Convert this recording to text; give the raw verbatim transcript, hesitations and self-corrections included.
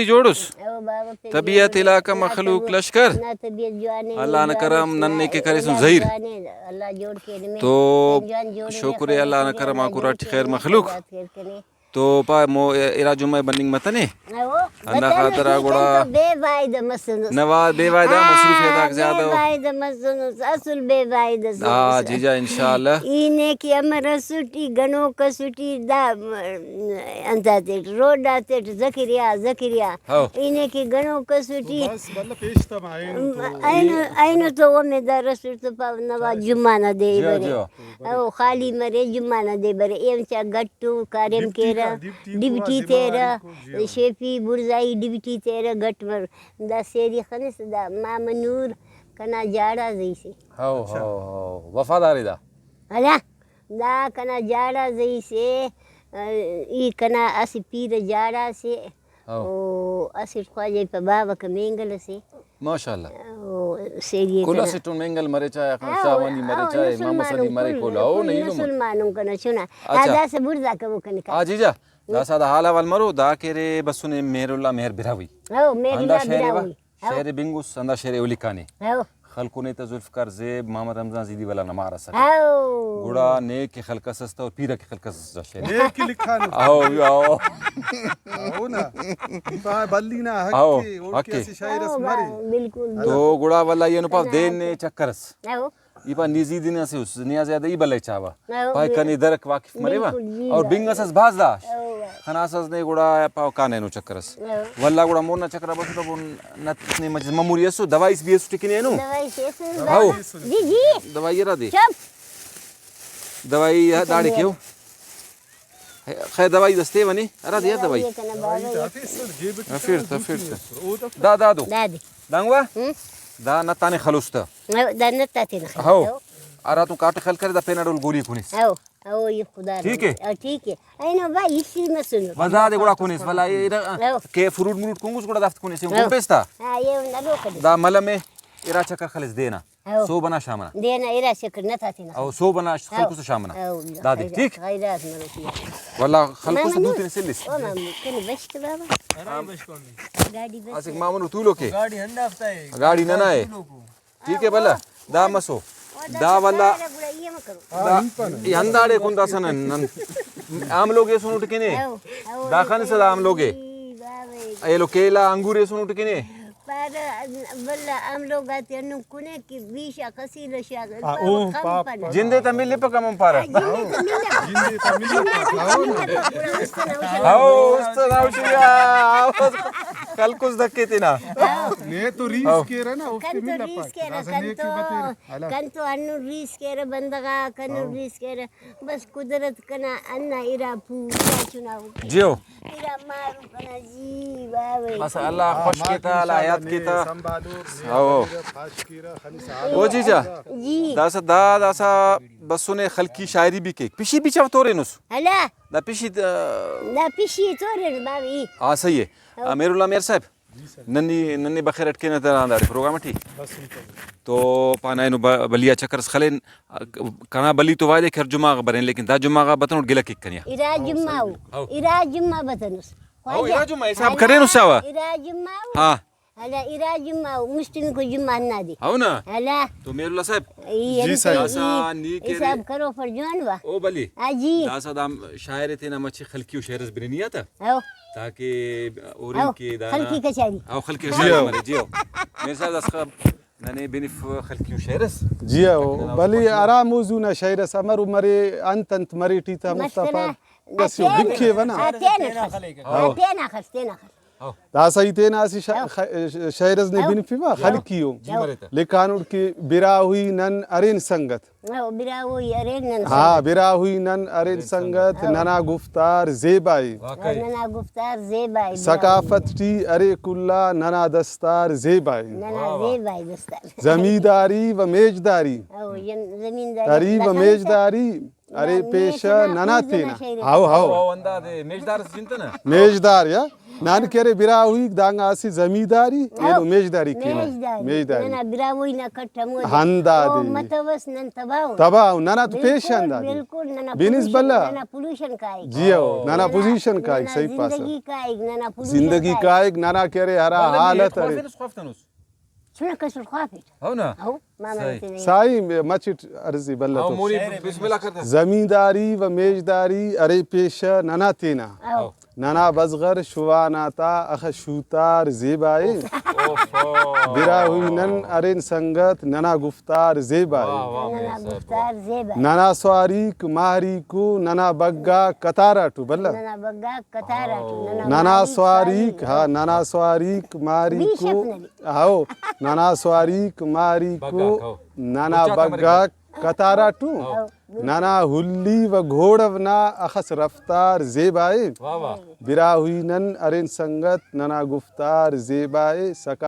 جوڑ اس؟ او بابا، پھر طبیعت جوڑ علاقہ اس۔ نا مخلوق طبیعت، لشکر۔ نا طبیعت جوان اے، اللہ نا جوان کرم، اے، ننے کہ اللہ کریسن جوان زہیر۔ جوان اے، اللہ جوڑ کے نمے۔ تو جوان جوڑ اے، شکر اے اللہ نا کرم آ، جوڑ اراٹی کے خیر نمے، مخلوق۔ اللہ خیر کنے۔ تو پا مو ارا جمعہ بننگ متنے۔ او، ہندا بتنے خاطر آ ٹھیک گڑا ہے، تو بے وعدہ مسنس۔ نوا بے وعدہ، ہاں، مصروفیت آک زیادہ بے او۔ وعدہ مسنس، اصل بے وعدہ ہاں، مسنس۔ جی جا، انشاءاللہ۔ ای نے کہ امر اسٹ، ای گنوک اسٹ، ای دا، م، انت آتیٹ، روڈ آتیٹ، زکریا، زکریا۔ ہاؤ۔ ای نے کہ گنوک اسٹ، ای بس، بلہ پیش تما، اینو تو۔ اینو، اینو تو امیدار اسٹ تو پاو نوا جمعہ نا دے جی، برے۔ جی۔ او خالی مرے، جمعہ نا دے برے۔ ایم چا گٹ تو کاریم ڈپٹی کیرہ، کا، ڈپٹی کو ڈپٹی ذمہ تیرہ، واری کو، جی ہاں۔ شیفی بڑزائی ڈپٹی تیرہ گٹ مر۔ دا سیری خنس، دا مام نور کنا جاڑا زئی سے۔ ہاؤ، اچھا۔ ہاؤ، ہاؤ۔ وفادار اے دا۔ ہلا، دا کنا جاڑا زئی سے، ای کنا اسہ پیرہ جاڑا سے۔ ہاؤ۔ او اسٹ خواجہ پہ باوہ کہ مینگل اسے۔ ماشاءاللہ۔ او سیری کل کنا۔ اسٹ مینگل مرے، چاہے آخر ہاؤ، شاہوانی مرے، ہاؤ، چاہے مسلمان محمد صدی ان مرے، کل، کل، ہاؤ، کل نہیں لمن۔ مسلمان ان کنا چنا۔ اچھا۔ آ داسہ بڑزا کبو کنے کا۔ آ جی جا، داسہ دا حال احوال مرو، دا کہ ارے بسنے مہر اللہ مہر براہوئی۔ ہاؤ، مہر ہندا اللہ شعر اے وا، براہوئی۔ ہاؤ۔ شعر بنگس، ہندا شعر اولیکانے۔ ہاؤ۔ خلکنے تہ ذوالفقار زیب، محمد رمضان زیدی والا نا مار ئسکہ۔ ہاؤ۔ گڑا نے کہ خلکسس تہ اور پیرہ کہ خلکسس دا شعر۔ نے کہ لکھانو۔ ہاؤ، ہاؤ۔ ہاؤ نا۔ پا بلی نا حق ہاؤ، اے، اوڑکہ حق اے۔ اسہ شاعر اس ہاؤ، مرے۔ بالکل۔ تو گڑا ولدا ای اینو پاو دین نے چکر اس۔ ہاؤ۔ ای پا نی زیدی نا سے اس، نیا زیادہ ای بلے چاوا۔ ہاؤ، پائے بے-، کنے درک واقف مریوہ۔ بالکل جی، اور بنگ اس اس بھاز دا۔ ہاؤ۔ خناسس نے گڑا پاو کان اینو چکر اس۔ ہاؤ۔ ولدا گڑا مون نا چکر آ بسٹ، مون نت نے مچس مموری اسو، دوائی اس بھی اسو ٹکنے اینو۔ دوائی اس اسو۔ ہاؤ۔ جی، جی۔ دوائی ارا دے۔ چپ۔ دوائی داڑے کیو۔ خیر، دوائی دستے ونی، ارا دے دوائی۔ دوائی کنا بابا۔ افیڑ تہ، افیڑ تہ۔ دا، دا دو۔ دا دے۔ دانگوا؟ ہم۔ دا نتانے خلوس تہ۔ ہاؤ، دا نت آتے نہ خلوس ہاؤ۔ تہ۔ ہراتون کاٹہ خل کرے، دا پین اڈول گولی کنیس۔ ہاؤ، ہاؤ، ای خدا ٹھیک ہے؟ رحم۔ ہاں، ٹھیک ہے۔ اینو با، اسی مسنو۔ بس دا دے گڑا کنیس، ولا اے دا ہاؤ۔ کہ فروٹ مروٹ کنگس گڑا دافت کنیس، ہاؤ۔ کنپیس تا؟ ہاں، یہ نہ لو کدے۔ دا ملم اے، ارا چکر خلس دینا۔ ہاؤ۔ صوب انا شام انا۔ دینا ارا چکر نت آتے نہ او خلوس۔ صوب انا ہاؤ۔ خلکس شام انا۔ ہاؤ، دا دے، خیرات، ٹھیک؟ خیرات مرو ٹھیک۔ ولا خلکس مامنو۔ دو تینے سلس۔ او مامنو، کنے بشت بابا۔ گاڑی بس۔ اسک مامنو تولو کے۔ گاڑی ہندا ہفتہ ہے۔ گاڑی ننا ہے۔ تولو کو۔ ٹھیک ہے بھلا، دا مسو۔ دا ولا دا، ای ہنداڑے کن داسہ نن، نن آملوگ ایسونٹ کنے۔ ہاؤ، ہاؤ، دا خنسہ دا آملوگ ءِ۔ ای بابے۔ ایلو کیلا انگور ایسونٹ کنے۔ پارہ بھلا آملوگ آتے ہندن کنے کہ بیشا کثیر شا۔ آ، او، پاپ، پاپ۔ جندے تا ملپک ہم پارہ۔ آ، جندے تا ملپک۔ جندے تا ملپک۔ ہاؤ، است نا ہوشیا۔ خلکس دھکے تینا۔ ہاؤ۔ نے تو ریس ہاؤ۔ کیرہ نا، اوفتے کن تو ملپک۔ ریس کیرہ، داسہ کن نے کہ تو۔ بتیرہ۔ ہلو۔ کن تو ہندن ریس کیرہ بندغ آک، ہندن ہاؤ۔ ریس کیرہ۔ بس قدرت کنا ہندا ارا پو، ارا چنا او۔ جیو۔ ارا مارو کنا جی، واہ واہ۔ بس اللہ ہاں، خوش ماں کیتا، اللہ انشاءاللہ حیات نے کیتا۔ سنبھالو، نے ہاؤ۔ پاش کیرہ، خنی صاحب۔ او جی جا۔ جی۔ داسہ دا، داسہ بسنے خلقی شاعری بھی کیک۔ پشی بھی چا تورینس۔ ہلا۔ دا پشی دا۔ دا پشی تورین بابی۔ ہاں، صحیح ہے۔ ہاؤ۔ امیر اللہ میر صاحب۔ ننی، ننے بخیر اٹ کینہ تہ ہنداڑے پروگرام اٹی۔ تو پانہ اینو ب-، بلی آ چکر اس خلین۔ کنا بلی تو وعدے کہ ہر جمعہ غا برین، لیکن دا جمعہ غا بتنٹ گلہ کیک کنیا۔ ارا جمعہ او۔ ہاؤ۔ ارا جمعہ بتنس۔ ہاؤ، ارا جمعہ حساب کرینس چاوہ۔ ارا جمعہ او۔ ہاں۔ ہلا، ارا جمعہ او، مسٹمیکو جمعہ ہندادے۔ ہاؤ نا۔ ہلا۔ تو میر اللہ صاحب۔ ای جی انت سائیں۔ ای داسا نی کہ حساب کرو پر جوان وا۔ او بلی۔ ہاں جی۔ داسا دا شاعر تینا مچے خلقی و شعر اس بننی آتا۔ ہاؤ۔ تاکہ ہورن ہاؤ، کہ دانا خلقی کچاری۔ ہاؤ، خلقی جی کچاری ہاؤ۔ مرے، جی ہاؤ۔ میر صاحب، داسا ننے بنف خلقی و شعر اس۔ جی ہاؤ، تاکہ ننا بلی وخت ہرا موضوع نا شعر اس امر و مرے، انت انت مرے ٹی تا مفتا مسئلہ پار۔ آ بس یو تینا، لکھے و نا۔ آ تینا خل۔ ہاؤ۔ آ تینا خل، تینا خل۔ ہاؤ۔ داسا ای تینا اسہ شا-، ہاؤ۔ خ-، شعر اس نے ہاؤ۔ بنفیوہ، ہاؤ۔ خلقی او۔ جی ہاؤ۔ مرے تا۔ لکھانوٹ کہ براہوئی نن ارین سنگت۔ ہاں، براہوئی ارے نن ہاں، سنگت۔ براہوئی نن ارین سنگت، ہاں۔ ننا گفتار زیبائی۔ واقعی۔ ننا گفتار زیبائی، براہوئی۔ ثقافت ٹی ارے کلا ننا دستار زیبائی۔ ننا واہ واہ۔ زیبائی دستار۔ زمینداری و میژداری۔ او، یم-، زمینداری داری و خلصہ۔ میژداری ارے نہ پیشہ میژ نا ننا پوزہ نا تینا۔ شعر۔ ہاؤ، ہاؤ۔ او، ہندادے میژدار اس جنتہ نا۔ میژدار یا؟ نن کہ ارے براہوئیک دانگا اسہ زمینداری، ہاں۔ اینو میژداری کینہ۔ میژداری۔ میژداری۔ ننا براہوئی نا کٹ ہمودے۔ ہندادے۔ او متوس نن تباہ ان۔ تباہ ان۔ ننا تو پیش بالکل، ہندادے۔ بالکل، ننا بنس پولوشن، بھلا۔ ننا پولوشن کائک۔ جی ہو، ننا ننا، پوزیشن کائک، ننا صحیح پاسہ۔ زندگی کائک، ننا پولوشن زندگی کائک۔ کائک، ننا کہ ارے ہرا حالت ارے۔ خوافتنس، خوافتنس۔ چنا کسر خوافٹ۔ ہو نا؟ ہو، ماما صحیح۔ تینے۔ سائیں، مچٹ عرضی بلہ ہاں، تو۔ مونی بسم اللہ کرتا۔ زمینداری و میژداری ارے پیشہ ننا تینا۔ ہو۔ ننا بزغر شوان آتا اخہ شوتار زیبا ءِ۔ اوفو۔ براہوئی نن ارین سنگت، ننا گفتار زیبا ءِ۔ واہ، واہ، ننا میر صاحب، گفتار زیبا ءِ۔ ننا سواریک ماریکو، ننا بگا قطاراٹو بلہ۔ ننا بگا قطاراٹو، ننا ننا ماریک سواریک، سواریک۔ ہاں، ننا سواریک ماریکو۔ بیشک نبی۔ ہاؤ، ننا سواریک ماریکو، بگاک، ہاؤ۔ ننا اچاتا مریک۔ بگاک قطاراٹو، ہاؤ۔ ننا ہلی و گھوڑو نا اخس رفتار زیبا ءِ۔ واہ واہ۔ براہوئی نن ارین سنگت، ننا گفتار زیبا ءِ۔ سکا